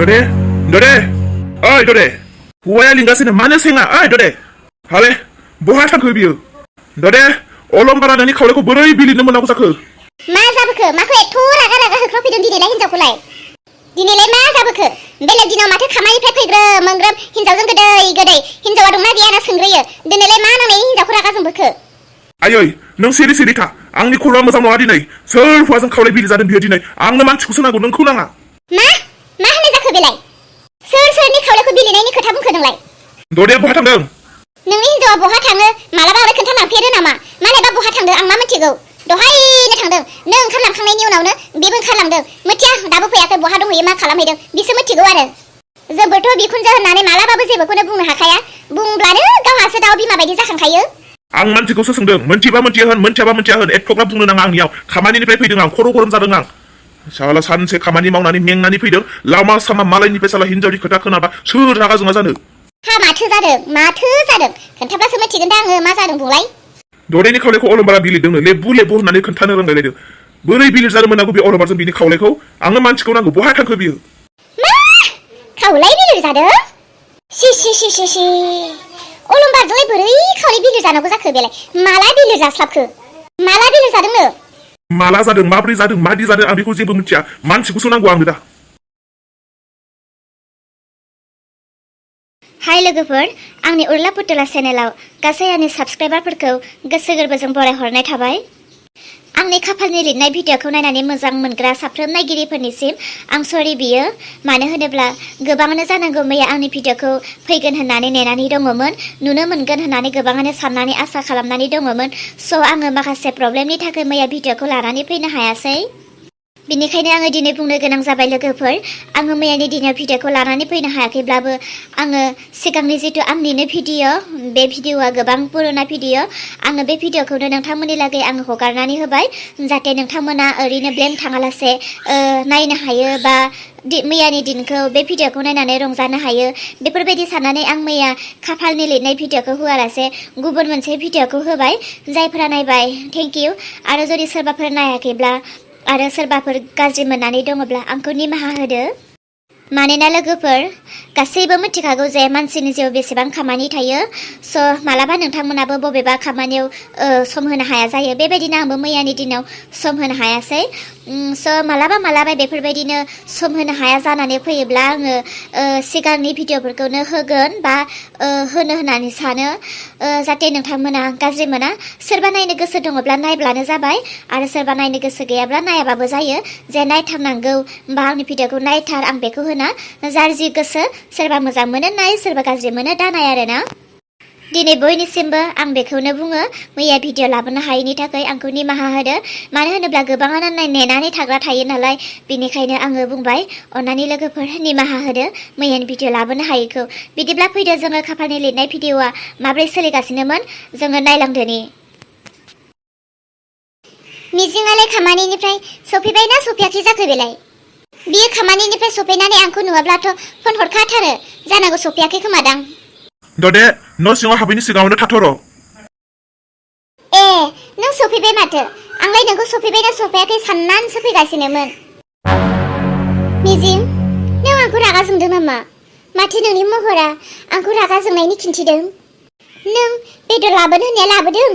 너네? 어이 너네 हुआया लिंगासिनो मानो सेङा ओइ ददे हाले बहा थांखो बियो ददे अलंबारा नोंनि खावलायखौ बोरै बिलिरनो मोनांगौ जाखो मा जाबोखो माखौ एथ' रागा होख्रावफैदों दिनैलाय हिनजावखौलाय दिनैलाय मा जाबोखो बेलेग दिनाव माथो खामानिफ्राय फैग्रोम मोनग्रोम हिनजावजों गोदै हिनजावा दंना गैया ना सोंग्रोयो दिनैलाय मा नांनायनि हिनजावखौ रागा जोंबोखो आयै नों सिरि था आंनि खर'आ मोजां नङा दिनै सोर हौवाजों खावलाय बिलि जादों बियो दिनै आंनो मानसिखौसो नांगौ नोंखौ नाङा मा होननाय जाखो बेलाय सोरनि खावलायखौ बिलिनायनि खोथा बुंखो नोंलाय ददे बहा थांदों नोंनि हिनजावा बहा थाङो मालाबा आरो खोन्थालांफेरो नामा मालायबा बहा थांदों आं मा मिथिगौ दहायनो थांदों नों ओंखारलांखांनायनि उनावनो बेबो ओंखारलांदों मिथिया दाबो फैयाखै बहा दंहैयो मा खालामहैदों बिसो मिथिगौ आरो जोंबोथ' बिखुनजो होननानै मालाबाबो जेबोखौनो बुंनो हाखाया बुंब्लानो गावहासो दाउ बिमा बायदि जाखांखायो आं मानसिखौसो सोंदों मोनथिबा मोनथिया होन मोनथियाबा मोनथिया होन एथ'ग्राब बुंनो नाङा आंनियाव खामानिनिफ्राय फैदों आं खर' गरम जादों आं साला सानसे खामानि मावनानै मेंनानै फैदों लामा सामा मालायनिफ्राय साला हिनजावनि खोथा खोनाबा सोर रागा जोङा जानो हा माथो जादों खोन्थाब्लासो मिथिगोन दा आङो मा जादों बुंलाय ददेनि खावलायखौ अलंबारा बिलिरदोंनो लेबु होननानै खोन्थानो रोंलायलायदों बोरै बिलिर जानो मोननांगौ बे अलंबारजों बिनि खावलायखौ आंनो मानसिखौ नांगौ बहा थांखो बियो मा खावलाय बिलिर जादों सि अलंबारजोंलाय बोरै खावलाय बिलिर जानांगौ जाखो बेलाय माला बिलिर जास्लाबखो माला बिलिर जादोंनो माला जादों माब्रै जादों मादि जादों आं बेखौ जेबो मिथिया मानसिखौसो नांगौ आंनो दा हाय लोगोफोर आंनि उरला पुतला चेनेलाव गासै आंनि साबस्क्राइबारफोरखौ गोसो गोरबोजों बरायहरनाय थाबाय आंनि खाफालनि लिरनाय भिडिअखौ नायनानै मोजां मोनग्रा साफ्रोम नायगिरिफोरनिसिम आं सरि बियो मानो होनोब्ला गोबाङानो जानांगौ मैया आंनि भिडिअखौ फैगोन होननानै नेनानै दङमोन नुनो मोनगोन होननानै गोबाङानो साननानै आसा खालामनानै दङमोन स' आङो माखासे प्रब्लेमनि थाखाय मैया भिडिअखौ लानानै फैनो हायासै बिनिखायनो आङो दिनै बुंनो गोनां जाबाय लोगोफोर आङो मैयानि दिनाव भिडिअखौ लानानै फैनो हायाखैब्लाबो आङो सिगांनि जितु आंनिनो भिडिअ बे भिडिअआ गोबां पुराना भिडिअ आङो बे भिडिअखौनो नोंथांमोननि लागै आङो हगारनानै होबाय जाहाथे नोंथांमोना ओरैनो ब्लेंक थाङालासे नायनो हायो बा मैयानि दिनखौ बे भिडिअखौ नायनानै रंजानो हायो बेफोरबायदि साननानै आं मैया खाफालनि लिरनाय भिडिअखौ होआलासे गुबुन मोनसे भिडिअखौ होबाय जायफोरा नायबाय थेंक इउ आरो जुदि सोरबाफोर नायाखैब्ला आरो सोरबाफोर गाज्रि मोननानै दङब्ला आंखौ निमाहा होदो मानोना लोगोफोर गासैबो मिथिखागौ जे मानसिनि जिउआव बेसेबां खामानि थायो स' मालाबा नोंथांमोनाबो बबेबा खामानियाव सम होनो हाया जायो बेबायदिनो आंबो मैयानि दिनाव सम होनो हायासै स' मालाबा बेफोरबायदिनो सम होनो हाया जानानै फैयोब्ला आङो सिगांनि भिडिअफोरखौनो होगोन बा होनो होननानै सानो जाहाथे नोंथांमोना गाज्रि मोना सोरबा नायनो गोसो दङब्ला नायब्लानो जाबाय आरो सोरबा नायनो गोसो गैयाब्ला नायाबाबो जायो जे नायथारनांगौ बा आंनि भिडिअखौ नायथार आं बेखौ होना जार जि गोसो सोरबा मोजां मोनो नाय सोरबा गाज्रि मोनो दा नाय आरोना दिनै बयनिसिमबो आं बेखौनो बुङो मैया भिडिअ लाबोनो हायैनि थाखाय आंखौ निमाहा होदो मानो होनोब्ला गोबाङानो नेनानै थाग्रा थायो नालाय बेनिखायनो आङो बुंबाय अन्नानै लोगोफोर निमाहा होदो मैयानि भिडिअ लाबोनो हायैखौ बिदिब्ला फैदो जोङो खाफालनि लिरनाय भिडिअआ माब्रै सोलिगासिनोमोन जोङो नायलांदोनि मिजिङालाय खामानिनिफ्राय सफैबाय ना सफैयाखै जाखो बेलाय बियो खामानिनिफ्राय सफैनानै आंखौ नुवाब्लाथ' फन हरखाथारो जानांगौ सफैयाखै खोमादां ददे न' सिङाव हाबैनि सिगाङावनो थाथ'र' ए नों सफैबाय माथो आंलाय नोंखौ सफैबाय ना सफैयाखै साननानैसो फैगासिनोमोन मिजिं नों आंखौ रागा जोंदों नामा माथो नोंनि महरा आंखौ रागा जोंनायनि खिन्थिदों नों बेदर लाबोनो होननाया लाबोदों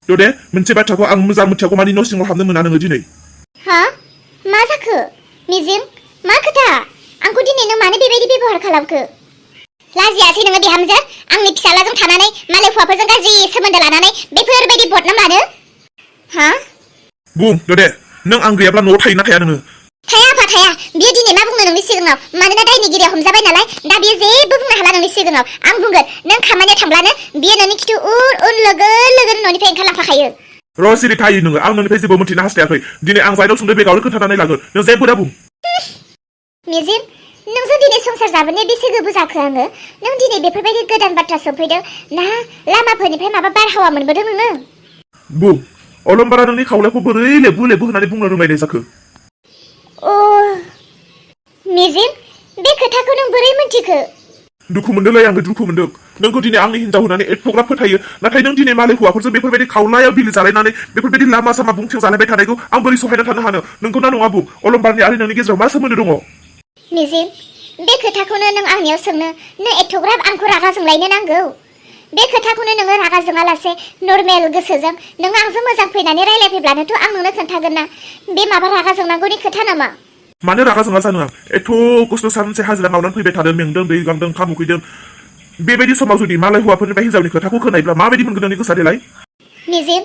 ददे मोनसे बाथ्राखौ आं मोजां मिथियागौ मानि न' सिङाव हाबनो मोना नोङो दिनै हा मा जाखो मिजिं मा खोथा आंखौ दिनै नों मानो बेबायदि बेबहार खालामखो लाजियासै नोङो बिहामजो आंनि फिसालाजों थानानै मालाय हौवाफोरजों गाज्रि सोमोन्दो लानानै बेफोरबायदि बदनाम लानो हा बुं ददे नों आं गैयाब्ला न'आव थायोना थाया नोङो थाया आफा थाया बियो दिनै मा बुंनो नोंनि सिगाङाव मानोना दायनिगिरिया हमजाबाय नालाय दा बियो जेबो बुंनो हाला नोंनि सिगाङाव आं बुंगोन नों खामानियाव थांब्लानो बियो नोंनि खिथु उन लोगो न'निफ्राय ओंखारलांफाखायो र' सिरि थायो नोङो आं नोंनिफ्राय जेबो मिथिनो हास्थायाखै दिनै आं जायनाव सोंदों बेगावनो खोन्थानानै लागोन नों जेबो दा बुं मिजिं नोंजों दिनै संसार जाबोनाया बेसे गोबाव जाखो आङो नों दिनै बेफोरबायदि गोदान बाथ्रा सोंफैदों ना लामाफोरनिफ्राय माबा बारहावा मोनबोदों नोङो बुं अलंबारा नोंनि खावलायखौ बोरै लेबु होननानै बुंनो रोंलायनाय जाखो अ मिजिं बे खोथाखौ नों बोरै मिन्थिखो दुखु मोनदोंलै आङो दुखु मोनदों नोंखौ दिनै आंनि हिनजाव होननानै एथ'ग्राब फोथायो नाथाय नों दिनै मालाय हौवाफोरजों बेफोरबायदि खावलायाव बिलि जालायनानै बेफोरबायदि लामा सामा बुंथिं जालायबाय थानायखौ आं बोरै सहायना थानो हानो नोंखौ ना नङा बुं अलंबारनि आरो नोंनि गेजेराव मा सोमोन्दो दङ मिजिं बे खोथाखौनो नों आंनियाव सोंनो नों एथ'ग्राब आंखौ रागा जोंलायनो नांगौ? बे खोथाखौनो नोङो रागा जोङालासे नर्मेल गोसोजों नों आंजों मोजां फैनानै रायलायफैब्लानोथ' आं नोंनो खोन्थागोन ना। बे माबा रागा जोंनांगौनि खोथा नामा? मानो रागा जोङा जानो आं? एथ' खस्थ' सानसे हाजिरा मावनानै फैबाय थादों, मेंदों, दै गांदों, ओंखाम उखैदों। बेबायदि समाव जुदि मालाय हौवाफोरनिफ्राय हिनजावनि खोथाखौ खोनायोब्ला माबायदि मोनगोन नोंनि गोसोआ देलाय? निजिम,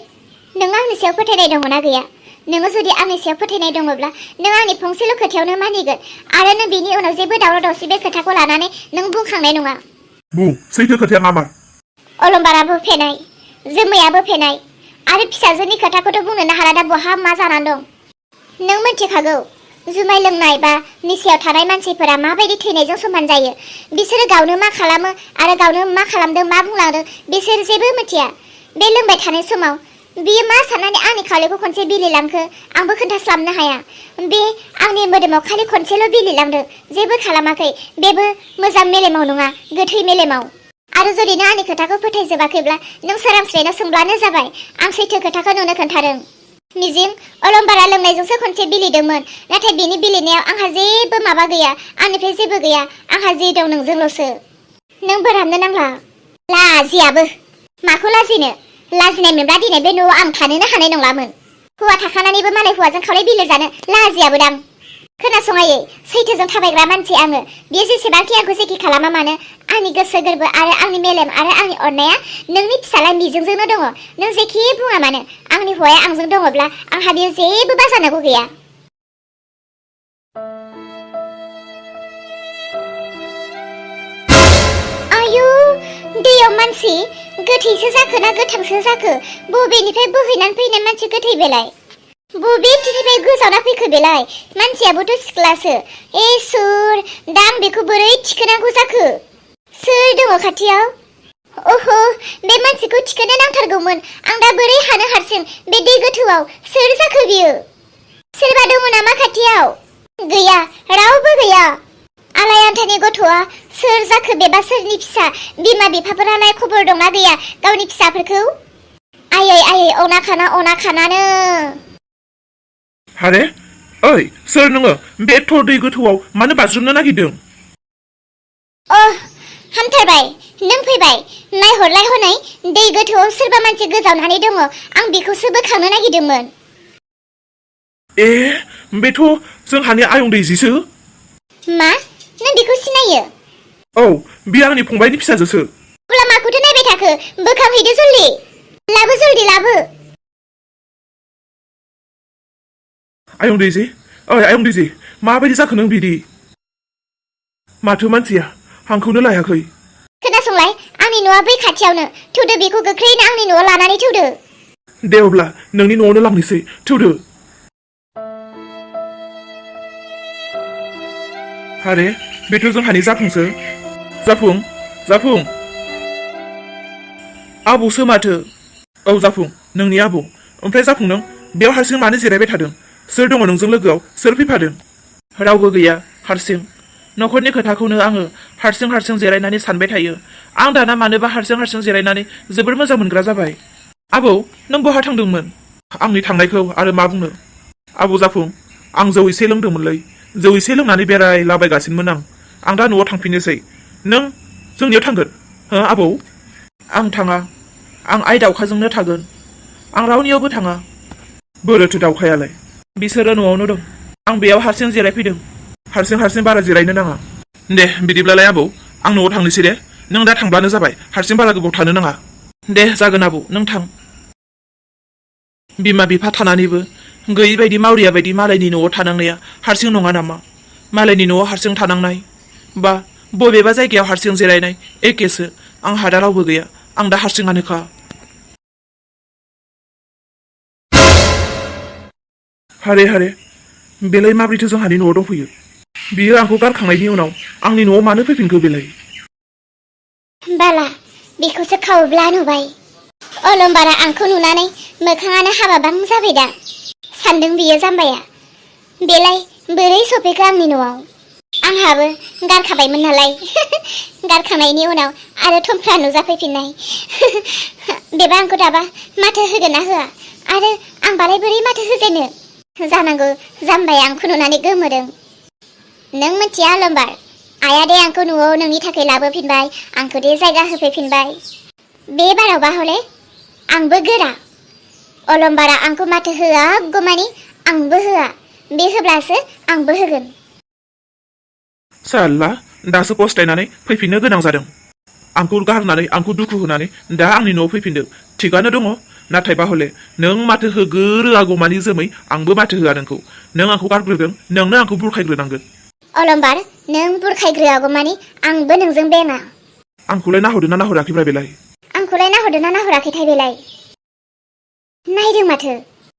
नों आंनि सायाव फोथायनाय दङना गैया? नोङो जुदि आंनि सायाव फोथायनाय दङब्ला नों आंनि फंसेल' खोथायावनो मानिगोन आरो नों बेनि उनाव जेबो दावराव दावसि बे खोथाखौ लानानै नों बुंखांनाय नङा। बुं, सैथो खोथाया मा मा? अलंबाराबो फेनाय, जोमैयाबो फेनाय आरो फिसाजोनि खोथाखौथ' बुंनोनो हाला दा बहा मा जानानै दं। नों मिथिखागौ जुमाय लोंनाय बा निसायाव थानाय मानसिफोरा माबायदि थैनायजों समान जायो। बिसोरो गावनो मा खालामो आरो गावनो मा खालामदों मा बुंलांदों बिसोर जेबो मिथिया। बे लोंबाय थानाय समाव बियो मा साननानै आंनि खावलायखौ खनसे बिलिलांखो आंबो खोन्थास्लाबनो हाया। बे आंनि मोदोमाव खालि खनसेल' बिलिलांदों, जेबो खालामाखै। बेबो मोजां मेलेमाव नङा, गोथै मेलेमाव। आरो जुदि नों आंनि खोथाखौ फोथायजोबाखैब्ला नों सोरांस्रायना सोंब्लानो जाबाय। आं सैथो खोथाखौ नुनो खोन्थादों। निजिम, अलंबारा लोंनायजोंसो खनसे बिलिदोंमोन, नाथाय बिनि बिलिनायाव आंहा जेबो माबा गैया, आंनिफ्राय जेबो गैया। आंहा जे दं नोंजोंल'सो। नों बोराबनो नांला। लाजियाबो। माखौ लाजिनो? लाजिनाय मोनब्ला दिनै बे न'आव आं थानोनो हानाय नंलामोन। हौवा थाखानानैबो मालाय हौवाजों खावलाय बिलिर जानो लाजियाबो दां। खोनासङायै, सैथोजों थाबायग्रा मानसि आङो। बियो जेसेबांखि आंखौ जेखि खालामा मानो आंनि गोसो गोरबो आरो आंनि मेलेम आरो आंनि अननाया नोंनि फिसाला मिजिंजोंनो दङ। नों जेखि बुङा मानो आंनि हौवाया आंजों दङब्ला आंहा बेयो जेबो बाजानांगौ गैया। आयु, दैयाव मानसि गोथैसो जाखो ना गोथांसो जाखो? बबेनिफ्राय बोहैनानै फैनाय मानसि गोथै बेलाय? बबेनिफ्राय गोजावना फैखो बेलाय? मानसियाबोथ' सिख्लासो। इसोर, दा आं बेखौ बोरै थिखोनांगौ जाखो? सोर दङ खाथियाव? ओहो, बे मानसिखौ थिखोनो नांथारगौमोन। आं दा बोरै हानो हारसिं बे दै गोथौआव? सोर जाखो बियो? सोरबा दङ नामा खाथियाव? गैया, रावबो गैया। आलायान्थानि गथ'आ सोर जाखो बेबा सोरनि फिसा? बिमा बिफाफोरालाय खबर दंना गैया गावनि फिसाफोरखौ? आयै आयै, अना खानानो। हारे, ओइ, सोर नोङो? बे एथ' दै गोथौआव मानो बाज्रुमनो नागिरदों? हामथारबाय, नों फैबाय। नायहरलाय हनै, दै गोथौआव सोरबा मानसि गोजावनानै दङ। आं बेखौसो बोखांनो नागिरदोंमोन। ए, बेथ' जोंहानि आयं दैजिसो। मा? नों बेखौ सिनायो? औ, बियो आंनि फंबायनि फिसाजोसो। अब्ला माखौथो नायबाय थाखो? बोखांहैदो जल्दि। लाबो जल्दि लाबो। आयं दैजि, ओइ आयं दैजि, माबायदि जाखो नों बिदि? माथो मानसिया हांखौनो लायाखै। खोनासंलाय, आंनि न'आ बै खाथियावनो। थौदो, बेखौ गोख्रैनो आंनि न'आव लानानै थौदो। दे अब्ला नोंनि न'आवनो लांनोसै, थौदो। हारे, बेथ' जोंहानि जाफुंसो। जाफुं। आबौसो माथो। औ जाफुं, नोंनि आबौ। ओमफ्राय जाफुं, नों बेयाव हारसिं मानो जिरायबाय थादों? सोर दङ नोंजों लोगोआव? सोर फैफादों? रावबो गैया, हारसिं। न'खरनि खोथाखौनो आङो हारसिं जिरायनानै सानबाय थायो। आं दाना मानोबा हारसिं जिरायनानै जोबोर मोजां मोनग्रा जाबाय। आबौ, नों बहा थांदोंमोन? आंनि थांनायखौ आरो मा बुंनो। आबौ जाफुं, आं जौ एसे लोंदोंमोनलै। जौ एसे लोंनानै बेरायलाबायगासिनोमोन आं दा न'आव थांफिननोसै। नों जोंनियाव थांगोन? हो आबौ? आं थाङा। आं आइ दाउखाजोंनो थागोन। आं रावनियावबो थाङा। बोरोथो दाउखायालाय? बिसोरो न'आवनो दं। आं बेयाव हारसिं जिरायफैदों। हारसिं बारा जिरायनो नाङा। दे बिदिब्लालाय आबौ, आं न'आव थांनोसै दे। नों दा थांब्लानो जाबाय, हारसिं बारा गोबाव थानो नाङा। दे जागोन आबौ, नों थां। बिमा बिफा थानानैबो गैयि बायदि मावरिया बायदि मालायनि न'आव थानांनाया हारसिं नङा नामा? मालायनि न'आव हारसिं थानांनाय बा बबेबा जायगायाव हारसिं जिरायनाय एखेसो। आंहा दा रावबो गैया, आं दा हारसिङानोखा। हारे, बेलाय माब्रैथो जोंहानि न'आव दंफैयो? बियो आंखौ गारखांनायनि उनाव आंनि न'आव मानो फैफिनखो बेलाय? बाला, बेखौसो खावोब्ला नुबाय। अलंबारा आंखौ नुनानै मोखाङानो हाबाबां जाबाय दा। सानदों बियो जाम्बाया। बेलाय बोरै सफैखो आंनि न'आव? आंहाबो गारखाबायमोन नालाय। गारखांनायनि उनाव आरो थमफ्रा नुजाफैफिननाय। बेबा आंखौ दाबा माथो होगोन ना होआ? आरो आंबालाय बोरै माथो होजेनो? जानांगौ जाम्बाया आंखौ नुनानै गोमोदों। नों मिथिया अलंबार, आइया दे आंखौ न'आव नोंनि थाखाय लाबोफिनबाय आंखौ दे जायगा होफैफिनबाय बे बारावबा हले आंबो गोरा अलम्बारा आंखौ माथो होआगौमानि आंबो होआ बे होब्लासो आंबो होगोन साला दासो पस्तायनानै फैफिननो गोनां जादों आंखौ गारनानै आंखौ दुखु होनानै दा आंनि न'आव फैफिनदों थिगानो दङ नाथायबा हले नों माथो होगोरोआगौमानि जोमै आंबो माथो होआ नोंखौ नों आंखौ गारग्रोदों नोंनो आंखौ बुरखायग्रोनांगोन अलम्बार नों बुरखायग्रोआगौमानि आंबो नोंजों बेङा आंखौलाय नाहरदोंना नाहराखैब्रा बेलाय आंखौलाय नाहरदोंना नाहराखैथाय बेलाय नायदों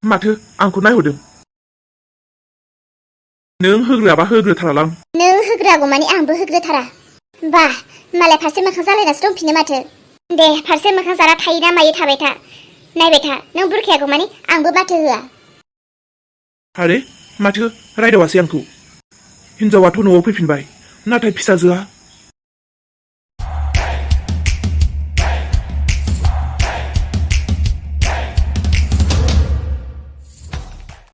माथो आंखौ नायहरदों नों होग्रोआबा होग्रोथारालां नों होग्रोआगौमानि आंबो होग्रोथारा बा मालाय फारसे मोखां जालायनासो दंफिनो माथो दे फारसे मोखां जाना थायो ना मायो थाबाय था नायबाय था नों बुरखायागौमानि आंबो माथो होआ आरे माथो रायदावासै आंखौ हिनजावाथ' न'आव फैफिनबाय नाथाय फिसाजोआ